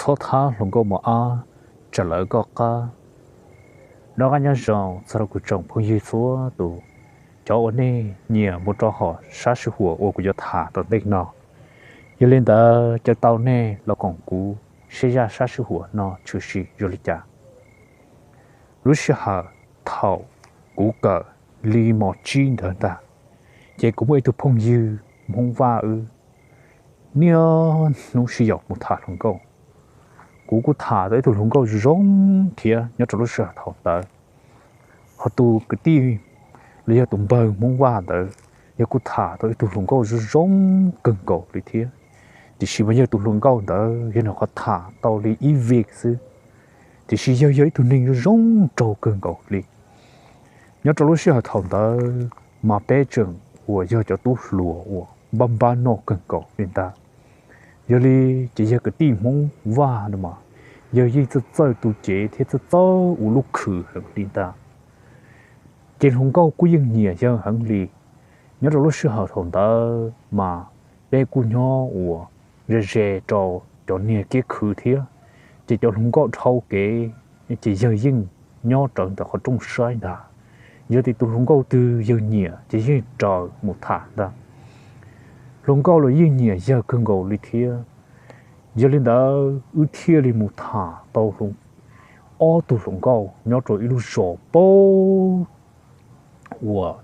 Txhob thab hluas nkauj mos ab, tsam lawv koj qab. Noj qab nyob zoo txog rau kuv tsoom phooj ywg txhua tus, cov uas nej nyiam mus rau hom sab sij huam uas kuv yuav tham tom ntej no. Yog li ntawd caw tau nej los koom kuv saib zaj sab sij huam no tshwm sim zoo li cas. Lub sij hawm thaum kuv kawm li mos tsib ntawd ntag, ces kuv muaj ib tug phooj ywg Hmoob Vaj wb niaj hnub sib yaum mus tham hluas nkauj. Kuv kuj tham tau ib tug hluas nkauj zoo zoo thiab nyob rau lub sij hawm thaum ntawd. Ho tus kwv tij los yog tus npawg Hmoob Vaj ntawd, yog kuj tham tau ib tug hluas nkauj zoo zoo kawg nkaus li thiab. Tiam sis mas yawg tus hluas nkauj ntawd yog nws qhov tham tau li ib vij xwb, tiam sis yawg yog ib tug neeg zoo zoo nraug kawg nkaus li. Nyob rau lub sij hawm thaum ntawd mas peb tseem uas yog cov tub hluas uas npab npab noj kawg nkaus li ntag. Yog li ces yawg kwv tij Hmoob Vaj no mas yawg yeej txawj txawj tu cev thiab txawj txawj ua lub khw heev li ntag. Ces hluas nkauj kuj yeej nyiam yawg heev li. Nyob rau lub sij hawm thaum ntawd mas peb kuj nyob uas ze ze rau cov niag kiab khw thiab, ces cov hluas nkauj dhau kev ces yawg yeej nyob rawv ntawm qhov rooj saib ntag. Yog tias tus hluas nkauj twg yawg nyiam ces yeej raws mus tham ntag. Hluas nkauj los yeej nyiam yawg kawg nkaus li thiab. Yog li ntawd wb thiaj li mus tham tau ob tug hluas nkauj nyob rau ib lub zos paub uas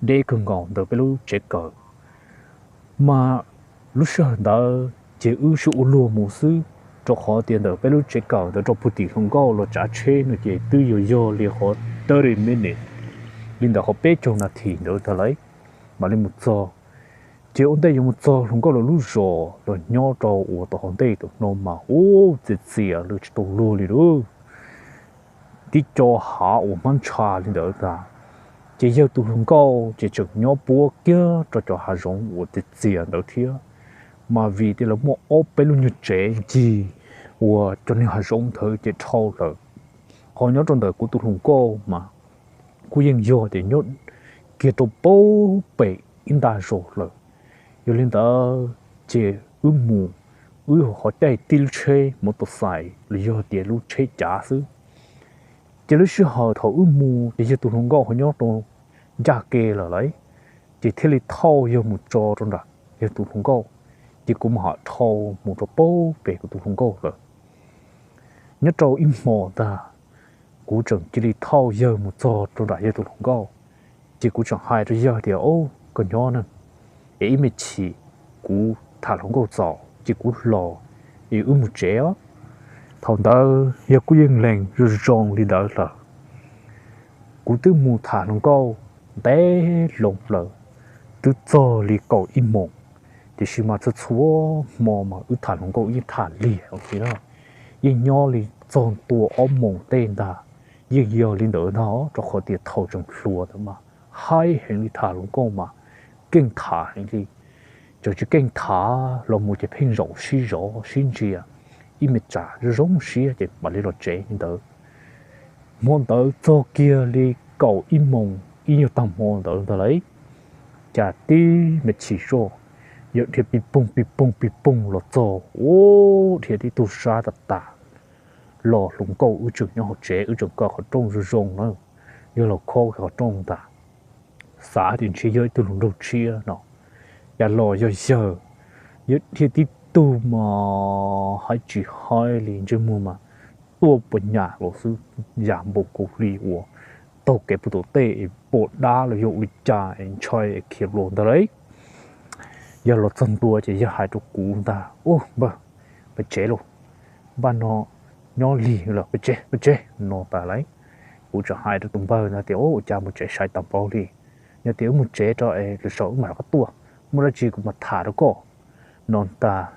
deb kawg nkaus ntawm peb lub tsev kawm. Mas lub sij hawm ntawd ces wb sib ua luag mus xwb, rau qhov tias ntawm peb lub tsev kawm ntawd rau puag tim hluas nkauj los tsav tsheb no ces twb yuav yog li qhov thirty minutes, li ntawm qhov peb caug nas this ntawd ntag lauj, mam li mus txog. Ces ua ntej yuav mus txog hluas nkauj lawv lub zos los nyob rau uas tom hauv ntej tom no mas ub txias txias lawm tsis tau luag li lauj. Tib co hav uas hmab ntsha li ntawd ntag. Ces yawg tus hluas nkauj ces tseem nyob puab kiag rau cov hav zoov uas txias txias ntawd thiab. Mas vim tias lawv muaj ob peb lub nyuag tsev ncig uas cov niag hav zoov ntawd ces dhau lawm. Ho nyob rau ntawm kuv tus hluas nkauj mas kuj yeej yog tias nyob kiag rau puag pem ib nta zos lawm. Yog li ntawd ces wb mus, wb ho caij tib lub tsheb mov tos xais los yog tias lub tsheb cav xwb. Ces lub sij hawm thaum wb mus ces yawg tus hluas nkauj ho nyob rau ncaj ke lawm lauj, ces thiaj li thauj yawg mus tso rau nram yawg tus hluas nkauj, ces kuv mam ho dhau mus rau puag pem kuv tus hluas nkauj lawm. Nyob rau ib hmos ntag, kuv tseem cia li thauj yawg mus txog rau nram yawg tus hluas nkauj, ces kuv tseem hais rau yawg tias, Au, koj nyob na, es ib me chim kuv tham hluas nkauj txaus ces kuv los es wb mus tsev os. Thaum ntawd yawg kuj yeej lees zoo zoo li ntawd lawm. Kuv twb mus tham hluas nkauj ntev loo lawm, twb txog li kaum ib moos, tiam sis mas txhua txhua hmo mas wb tham hluas nkauj yeej tham lig li na, yeej nyob li txog ntua ob moos tej ntag. Yeej yog li ntawd ntag, rau qhov tias thaum tseem hluas ntawd mas haib heev li, tham hluas nkauj mas keej tham heev li. Txawm tsis keej tham los mus ces pheej zaum sib zov sib ntsia ib me tsam zoo zoo siab ces mam li los tsev li ntawd. Hmo ntawd txog kiag li kaum ib moos ib nyuag tag hmo ntawd ntag lauj, cas tib me chim zoj yawg dhia pis poog pis poog pis poog los txog, ua dhia tib tug sab tas tas. Los hluas nkauj wb tseem nyob hauv tsev, wb tseem kaw qhov rooj zoo zoo na, yawg los khob qhov rooj ntag, xav tias ntshe yog ib tug hluas nraug tshiab no, cas los yog yawg. Yawg dhia tib tug mas haib tsis haib li, ntsej muag mas tuaj puas nyam los xwb, yam npaum nkaus li uas taug kev puag tom tej es pom dab los yog ua li cas es ntshai es khiav los ntag lauj. Yawg los txog ntua ces yawg hais rau kuv ntag, Ub npawg, peb tsev lauj, npaj no nyob lig lawm, peb tsev, peb tsev no tas lauj. Kuv tseem hais rau tus npawg ntawd tias, Ub, ua cas mus tsev sai tas npaum li, yog tias wb mus tsev rau es lwm zaus wb mam rov qab tuaj, muaj dab tsi kuv mam tham rau koj no tas.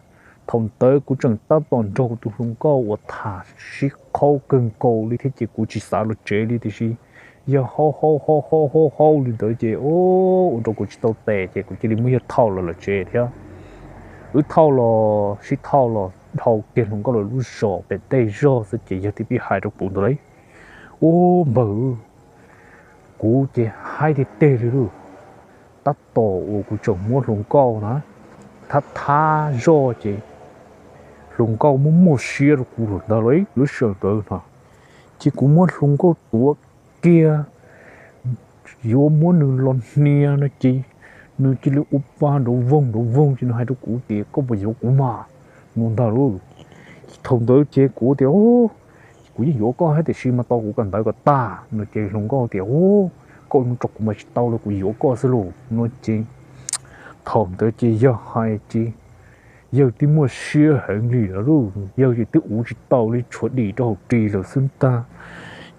Thaum ntawd kuv tseem tab tom nrog kuv tus hluas nkauj uas tham sib qhaub kawg nkaus li thiab ces kuv tsis xav los tsev li, tiam sis yawg haub haub haub haub haub haub li ntawd ces ua rau kuv tsis tau tes ces kuv cia li muab yawg thauj los lawm tsev thiab. Wb thauj los sib thauj los dhau kiag hluas nkauj lawv lub zos pem tej zog xwb ces yawg tib pib hais rau kuv ntawd lauj, Ub npawg, kuv ces haib tiag tiag li lauj. Tab tom uas kuv tseem muab hluas nkauj na thab thab zoj ces hluas nkauj muaj muaj siab rau kuv lawm ntag lauj. Lub sij hawm ntawd no ces kuv muab hluas nkauj tuav kiag yuav muab nws los hnia no ces nws cia li ua pa nrov voog nrov voog ces nws hais rau kuv tias, koj puas yuav kuv mas? No ntag lauj. Thaum ntawd ces kuv tias, kuv yeej yuav koj thiab tiam sis mas tos kuv kawm ntawv kom tag no ces hluas nkauj tias, koj ua no rau kuv mas tsis tau li, kuv yuav koj xwb lauj no ces thaum ntawd ces yawg hais ces yawg twb muaj siab heev li lawm lauj. Yawg ces twb ua tsis tau li, tshuav dim rau hauv ris lawm xwb ntag.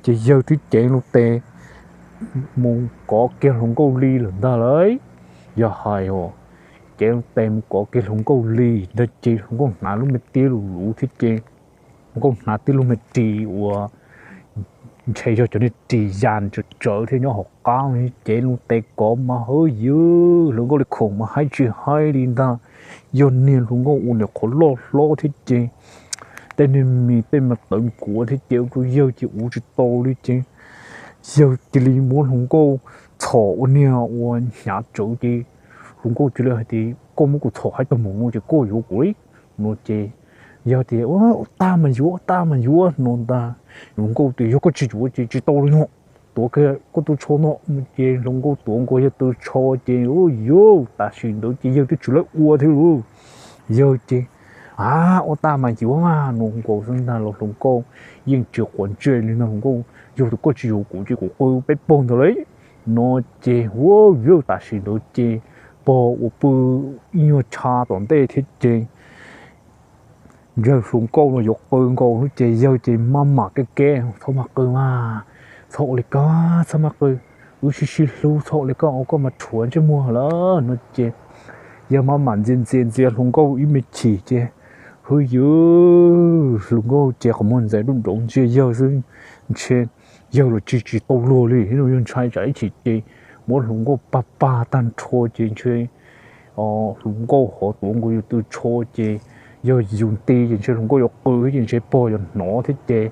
Ces yawg twb cev loo tes mus kov kiag hluas nkauj li lawm ntag lauj. Yawg hais os, cev loo tes mus kov kiag hluas nkauj li ntag ces hluas nkauj hnav lub me tiab lus luv thiab ces hluas nkauj hnav tib lub me ris uas ntshe yog cov niag ris yas tsawv tsawv thiab nyob hauv qab, cev loo tes kov mas hawb yawg hluas nkauj li khoom mas haib tsis haib li ntag. Yog niag hluas nkauj ua niam qhuav loj hlob thiab ces tej niag mis tej mas tawv nkuav thiab ces ua rau yawg ces ua tsis tau li ces yawg cia li muab hluas nkauj txhom ua niag ua hnyav tsawv ces hluas nkauj cia li hais tias, koj muab kuv txhom haib tag mus no ces koj yuav kuv li no ces yawg tias, ua tag mas yuav, ua tag mas yuav no ntag. Hluas nkauj tias, yog koj tsis yuav ces tsis tau li no, tuav kiag koj tus tsho no no ces hluas nkauj tuav nkaus yawg tus tsho ces ua yuav tam sim ntawd ces yawg twb tsis laib ua thiab lauj. Yawg ces, a, ua tag mas yuav mas no nkaus xwb ntag los hluas nkauj yeej tsis quav ntsej li no. Hluas nkauj, yog tias koj tsis yuav kuv ces kuv qw peb pog ntawd li no ces ua yuav tam sim ntawd ces pog ua pw ib nyuag tshav tom ntej thiab ces yawg hluas nkauj no yuav qw nkaus xwb ces yawg ces maj mam kev kev, txhob maj qw mas, txhob ua li ko, txhob maj qw, wb sib sib hlub, txhob ua li ko ua koj mas rhuav ntsej muag lawm no ces yawg maj mam ntxias ntxias ntxias hluas nkauj ib me chim ces hwb yawg hluas nkauj ces qhov muag ntxeev nruj nrov ntsia yawg xwb ntshe yawg los tsis tsis tau luag li no. Yawg ntshai tsam ib chim ces muab hluas nkauj pag pag tag nrho ces ntshe hluas nkauj hov tuav nkaus yawg tus tsho ces yog yus nti ces ntshe hluas nkauj yuav qw ces ntshe pog yuav hnov thiab ces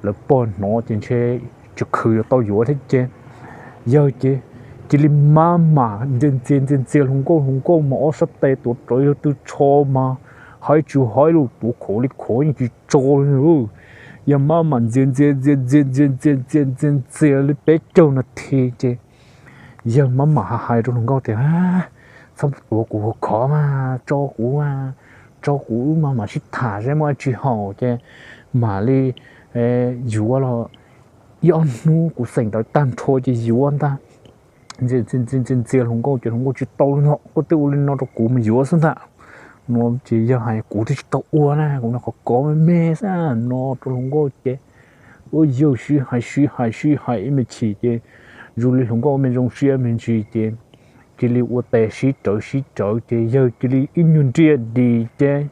lawv pog hnov ces ntshe tsis khwv yuav tau yuav thiab ces yawg ces cia li maj mam ntxias ntxias ntxias ntxias hluas nkauj, hluas nkauj mas ob sab tes tuav rawv yawg tus tsho mas haib tsis haib li, tuav khov li khov yeej tsis tso li. Yawg maj mam ntxias ntxias ntxias ntxias ntxias ntxias ntxias ntxias ntxias li peb caug nas this ces yawg maj mam hais hais rau hluas nkauj tias, txhob tuav kuv khov khov mas, tso kuv, tso kuv wb maj mam sib tham seb muaj dab tsi haum ces mam li yuav los ib ob hnub kuv xeem ntawv tag nrho ces yuav ntag. Ntxias ntxias ntxias ntxias hluas nkauj ces hluas nkauj tsis tau li no, koj twb ua li no rau kuv mas yuav xwb ntag no ces yawg hais kuv twb tsis tau ua na, kuv no qhov kov me me xwb no rau hluas nkauj ces ua yawg sib hais sib hais sib hais ib me chim ces zoo li hluas nkauj me zoo siab me ntsis ces cia li ua tes sib rawv sib rawv ces yawg cia li ib nyuag nriaj dis ces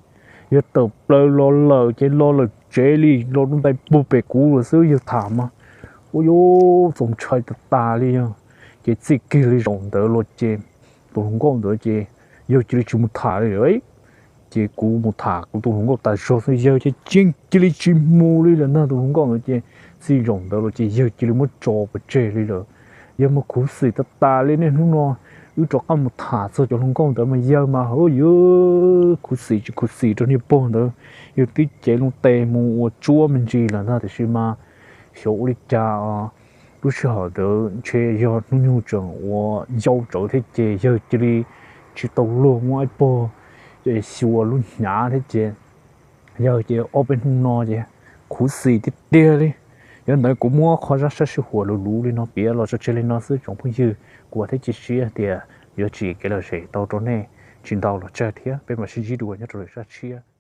yawg tawm plaws los lawm ces los lawm tsev li, los rau ntais puag pem kuv lawm xwb. Yawg tham mas ua yuav txaus ntshai tas tas li yog ces txij kiag li zaum ntawd los ces tus hluas nkauj ntawd ces yawg cia li tsis mus tham li lawm. Ces kuv mus tham kuv tus hluas nkauj tas zog xwb yawg ces yeej cia li tsis mus li lawm ntag. Tus hluas nkauj ntawd ces txij zaum ntawd los ces yawg cia li muab tso pov tseg li lawm. Yawg mas khuv xim tas tas li niaj hnub no wb rov qab mus tham txog cov hluas nkauj ntawd mas yawg mas hauj yawg khuv xim tsis khuv xim rau niag pog ntawd. Yawg twb cev loo tes mus ua tsuab me ntsis lawm ntag tiam sis mas xyov ua li cas lub sij hawm ntawd ntshe yog hnub nyoog tseem ua yau tsawv thiab ces yawg cia li tsis tau luag muab ib pog xyuas lub hnyav thiab ces yawg ces ob peb hnub no ces khuv xim tiag tiag li. Yog ntawd kuv muab qhov zaj sab sij huam luv luv li no piav los tso tseg li no xwb tsoom phooj ywg, kuv vam thiab cia siab tias yuav tsim kev lom zem tau rau nej tsis ntau los tsawg thiab peb mam sib ntsib dua nyob rau lwm zaj tshiab.